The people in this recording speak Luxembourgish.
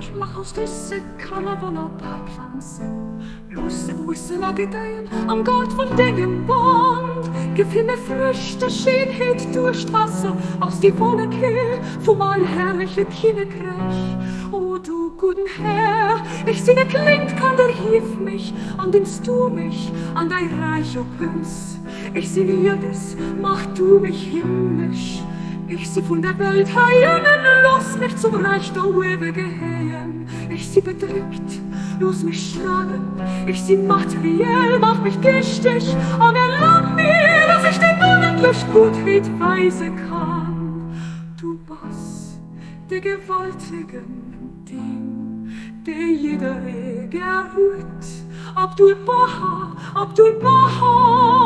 Ech mach aus dësse Kanner wonnerbar Planzen, Looss se wuessen a gedeien am Gaart vun dengem Bond. Gëff hinne Früchte, Schéinheet, Duerscht, Waasser aus die Wolleke vum allherrleche Kinnekräich. O du gudden Här, ech sinn e kléngt Kand, erhief mech, andeems du mech an däi Räich ophëls. Ech sinn ierdes, mach du mech himmlesch. Ech si vun der Welt hei ënnen, looss mech zum Räich do uewe gehéien. Ech si bedréckt, looss mech strahlen. Ech si materiell, mach mech geeschteg an erlab mir, dass ech deng onendlech Guttheet weise kann. Du bass de gewaltegen Deen, dee jidderee gär huet. Abdul Baha, Abdul Baha.